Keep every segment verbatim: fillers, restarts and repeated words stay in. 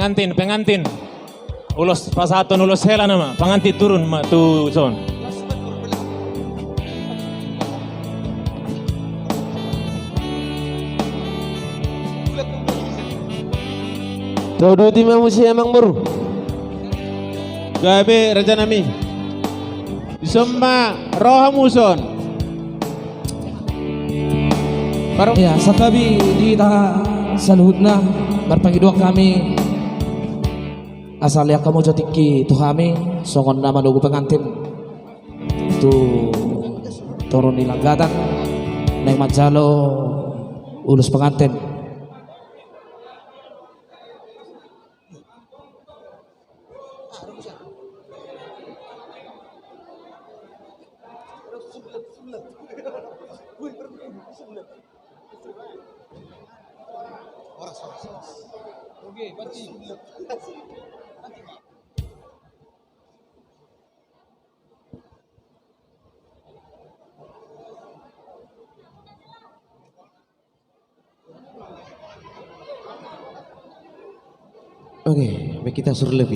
Pengantin, pengantin. Ulos pasahaton ulos hela nama. Pengantin turun ma tu son. Tauduti ma muse amang boru. Gabe raja nami. Dison ma rohamu son. Baru. Ya, santabi di hita saluhutna, marpangidoan hami asa lean hamu jo tingki tu hami songon na manogu pengantin tu toru ni langgatan naeng manjalo ulos pengantin. Oke, baik, kita suruh lebih.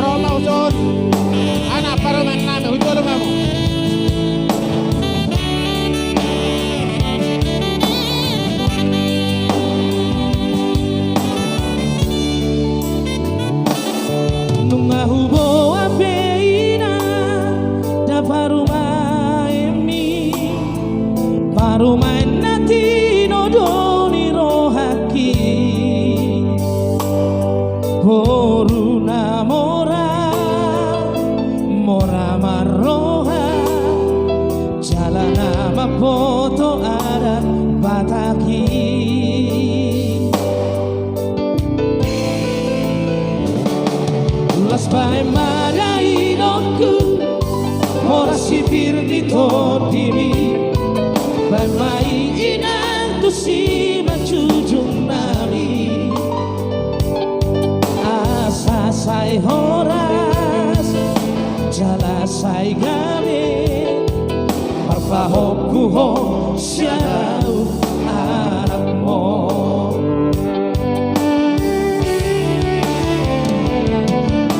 Ro ma uson, anak parumaen nami, hujolo ma hamu. Nunga huboan be inang da parumaenmi, parumaen na tinodo ni rohangki. Boru na mora, mora marroha, jala na mamboto adat Batak i. Las baen ma da inongku, mora sipir ni tondimi, baen ma i inang tu simanjujung nami. Asa sai horas jala sai gabe, marpahompu ho sian ahu anakmu.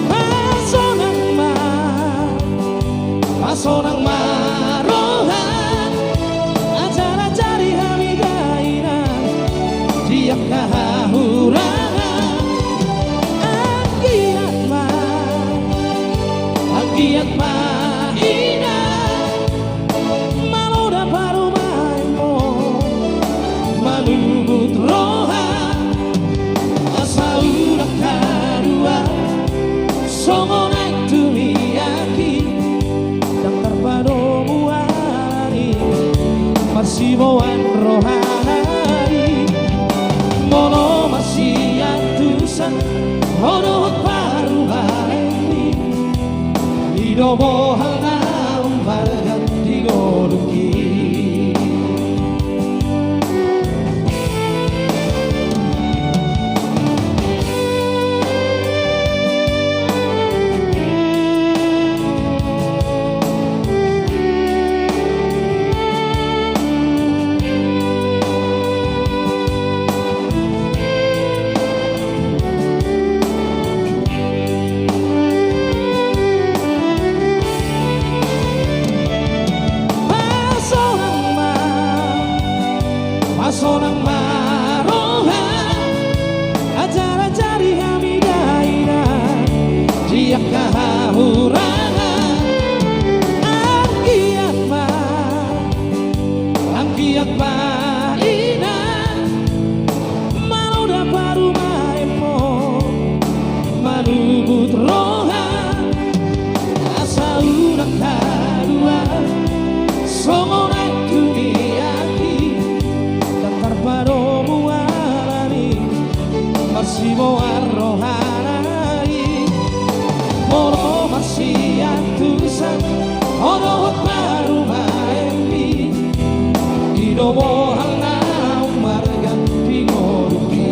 Pasonang ma, pasonang ma roha, ajar-ajari hami da inang di angka hahurangan. Anggiat ma, anggiat ma inang, malo da parumaenmu, malumut roha, asa unang kadua songon aek tu miak i. Ndang tarpadomu alani marsiboan rohana i. Molo marsiantusan ho dohot parumaenmi, i do bohal na ummarga di ngolungki. Pasonang ma, pasonang ma roha, ajar-ajari hami da inang di angka hahurangan. Anggiat ma, anggiat ma inang, malo da parumaenmu, malumut roha, asa unang kadua songon aek tu miak i. Ndang tarpadomu alani marsiboan rohana i. Molo marsiantusan ho dohot parumaenmi, i do bohal na ummarga di ngolungki.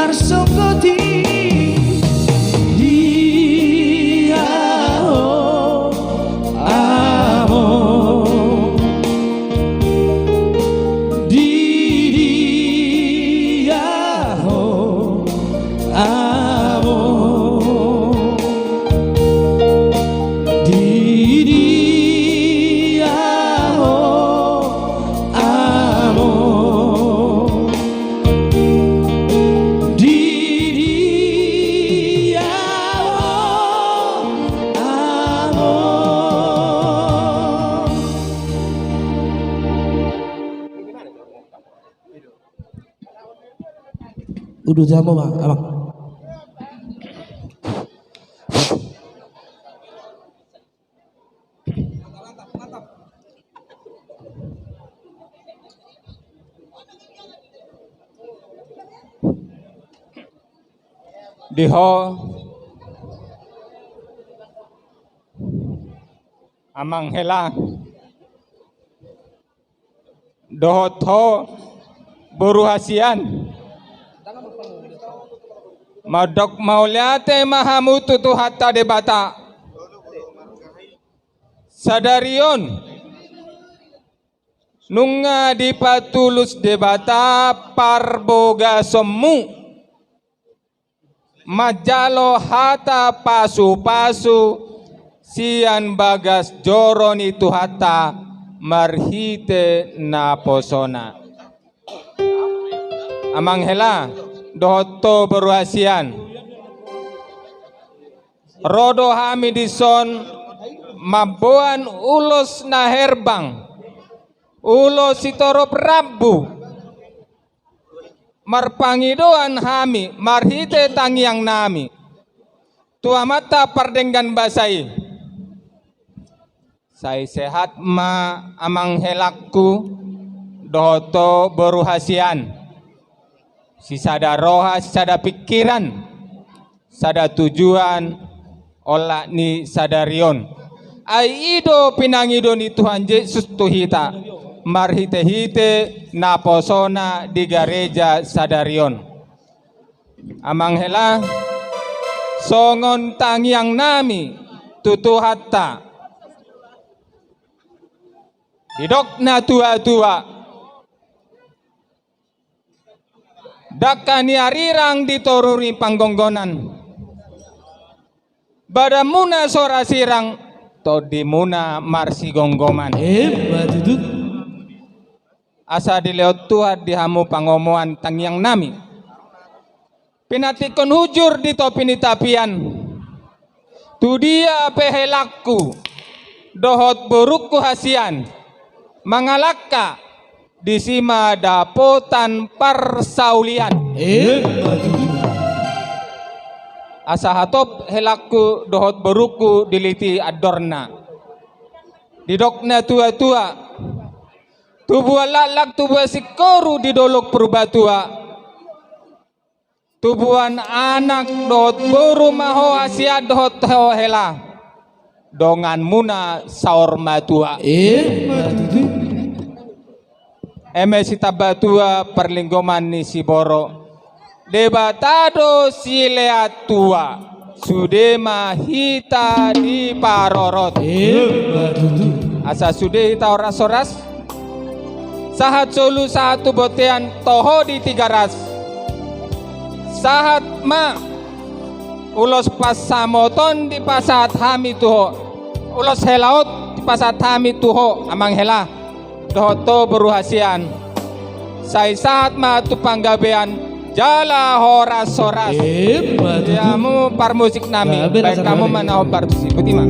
Arsongkoti dia ho among. Di dia ho among. Di dia ho among. Di dia ho among. Uduti hamu ma, amang. Di ho amang hela dohot ho boru hasian. Mandok mauliate ma hamu tu Tuhanta Debata. Sadari on nunga dipatulus Debata parbogasonmu manjalo hata pasupasu sian bagas joro ni Tuhanta marhite naposona. Amang hela dohot ho boru hasian, ro do hami dison mamboan ulos na herbang, ulos sitorop rambu. Marpangidoan hami marhite tangiangnami tu Amanta pardenggan basa i. Sai sehat ma amang helangku dohot ho boru hasian, sisada roha, sisada pingkiran, sada tujuan olat ni sadari on. Ai i do pinangido ni Tuhan Jesus tu hita marhitehite naposona di gareja sadari on. Amang hela, songon tangiangnami tu Tuhanta. Didok natuatua, dangka ni arirang di toru ni panggonggonan. Badanmuna so ra sirang, tondimuna marsigomgoman. Emma tutu. Asa dilehon Tuhan di hamu pangomoan tangiangnami. Pinantikhon hujur di topi ni tapian. Tu dia pe helangku dohot borungku hasian mangalangka, disi ma dapotan parsaulian. Emma tutu. Asa hatop helangku dohot borungku diliti andorna. Didok natuatua, tubuan laklak tubuan singkoru di dolok Purbatua. Tubuan anak dohot boru ma ho hasian dohot ho hela. Donganmuna saur matua. Emma tutu. Eme sitambatua parlinggoman ni siborok. Debata do silehon tua. Sude ma hita diparorot. Emma tutu. Asa sude hita horas-horas. Sahat solu sahat tu bontean toho di Tigaras. Sahat ma ulos pansamoton dipasahat hami tu ho. Ulos helaot dipasahat hami tu ho amang hela dohot ho boru hasian. Sai sahat ma tu panggabean jala horas-horas. Emma tutu. Di hamu parmusik nami, baen hamu ma na hombar tusi. Boti ma.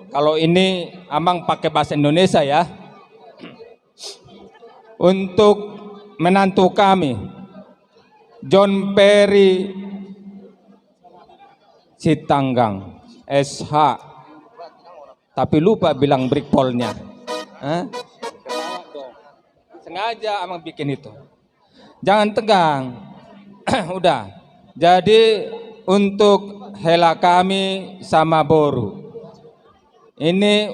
Kalau ini Amang pakai bahasa Indonesia ya. Untuk menantu kami, John Perry Sitanggang, S H. Tapi lupa bilang brikpolnya. Hah? Sengaja Amang bikin itu. Jangan tegang. Udah. Jadi untuk hela kami sama boru. Ini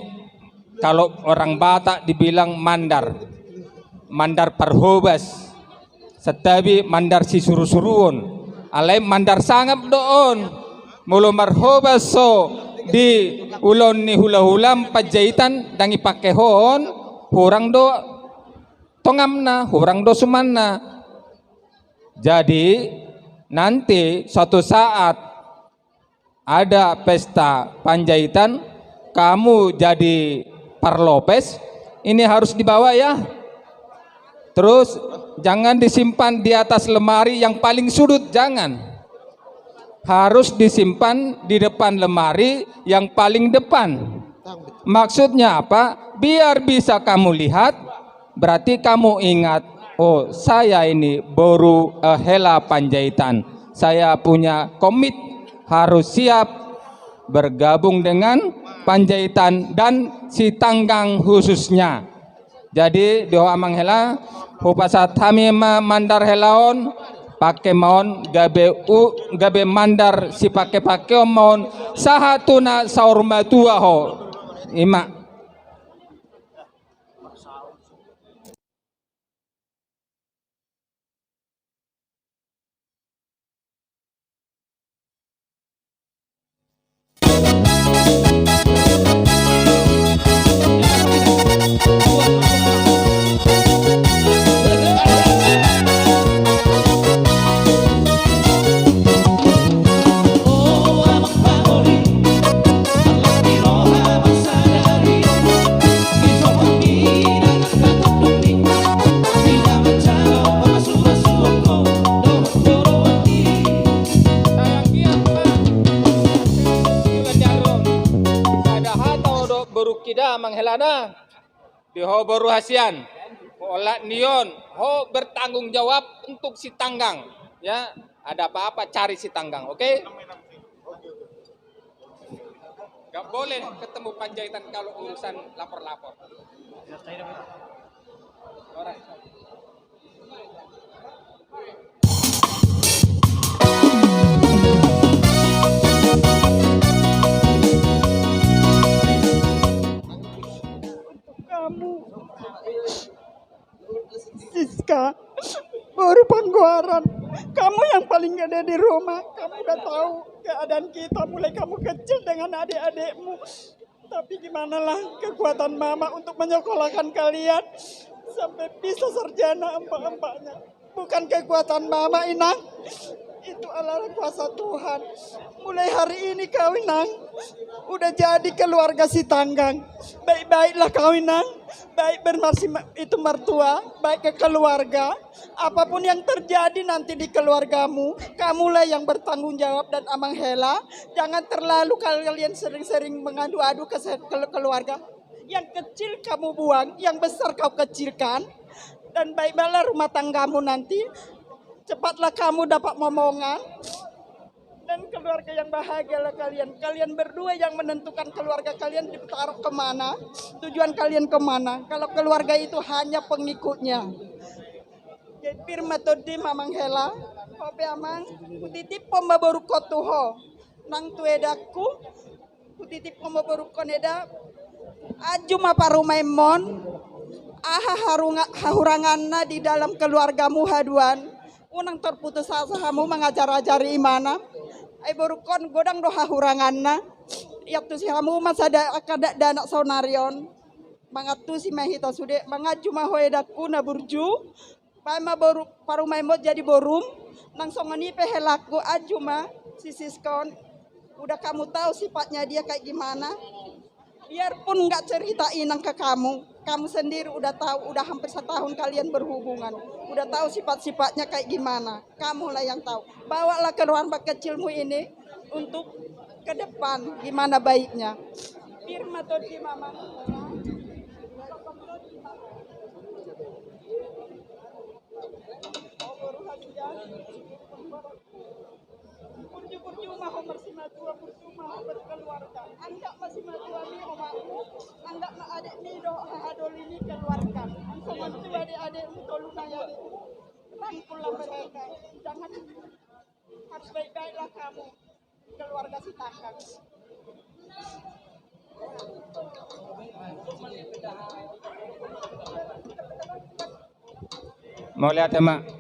kalau orang Batak dibilang mandar. Mandar parhobas. Santabi mandar sisurusuruon. Alai mandar sangap do on. Molo marhobas ho di ulaon ni hulahula Panjaitan ndang dipake ho on, hurang do tongamna, hurang do sumanna. Jadi nanti suatu saat ada pesta Panjaitan, kamu jadi parlopes, ini harus dibawa ya. Terus jangan disimpan di atas lemari yang paling sudut, jangan. Harus disimpan di depan lemari yang paling depan. Maksudnya apa? Biar bisa kamu lihat, berarti kamu ingat, oh, saya ini boru, eh, hela Panjaitan. Saya punya komit, harus siap bergabung dengan Panjaitan dan Sitanggang khususnya. Jadi di ho Amang hela, hupasahat hami ma mandar hela on, pake ma on gabe u, gabe mandar sipake-pakeon ma on, sahat tu na saur matua ho. Ima. Sada hata do boru kida Amang hela na. Di ho boru hasian. Olat ni on, ho bertanggung jawab untuk Sitanggang. Ya, ada apa-apa cari Sitanggang, oke? Gak boleh ketemu Panjaitan kalau urusan lapor-lapor. Alright. Untuk kamu, Siska, boru Panggoaran, kamu yang paling gede di rumah. Kamu udah tahu keadaan kita mulai kamu kecil dengan adik-adikmu. Tapi gimanalah kekuatan mama untuk menyekolahkan kalian sampai bisa sarjana empat-empatnya. Bukan kekuatan mama, Inang. Itu adalah kuasa Tuhan. Mulai hari ini kau, Inang, udah jadi keluarga Sitanggang. Baik-baiklah kau, Inang. Baik bermarsi itu mertua, baik ke keluarga. Apapun yang terjadi nanti di keluargamu, kamulah yang bertanggung jawab dan Amang Hela. Jangan terlalu kalian sering-sering mengadu-adu ke se-, ke-, keluarga. Yang kecil kamu buang, yang besar kau kecilkan. Dan baik-baiklah rumah tanggamu nanti. Cepatlah kamu dapat momongan. Dan keluarga yang bahagialah kalian. Kalian berdua yang menentukan keluarga kalian ditaruh kemana, tujuan kalian kemana. Kalau keluarga itu hanya pengikutnya. Jadi pir ma tondim, Amang Hela. Ho pe, Amang, hutitiphon ma borungkon tu ho. Nang tu edangku, hutitiphon ma borungkon, eda. Anju ma parumaenmon. Aha harunga-, hahuranganna di dalam keluargamu haduan. Unang terputus asa hamu mangajar-ajari imana. Ai borungkon, godang do hahuranganna. Iantusi hamu ma sada angka dakdanak saonari on. Mangantusi ma hita sude, manganju ma ho edangku na burju. Baen ma boru, parumaenmon jadi borum. Nang songon i pe helangku, anju ma si Siska on. Udah kamu tahu sifatnya dia kayak gimana. Biarpun nggak cerita Inang ke kamu, kamu sendiri udah tahu, udah hampir setahun kalian berhubungan. Udah tahu sifat-sifatnya kayak gimana. Kamulah yang tahu. Bawalah keluarga kecilmu ini untuk ke depan, gimana baiknya. Pir Matondi mama. Boru hasian. Burju-burju ma ho marsimatua, burju ma ho berkeluarga. Anggap ma simatua ni omakmu, anggap ma adikmi dohot haha doli ni keluarga. Songon tu adik-adikmu tolu na jadi. Rangkullah mereka. Jangan, harus baik-baiklah kamu. Keluarga Sitakan. Mauliate ma.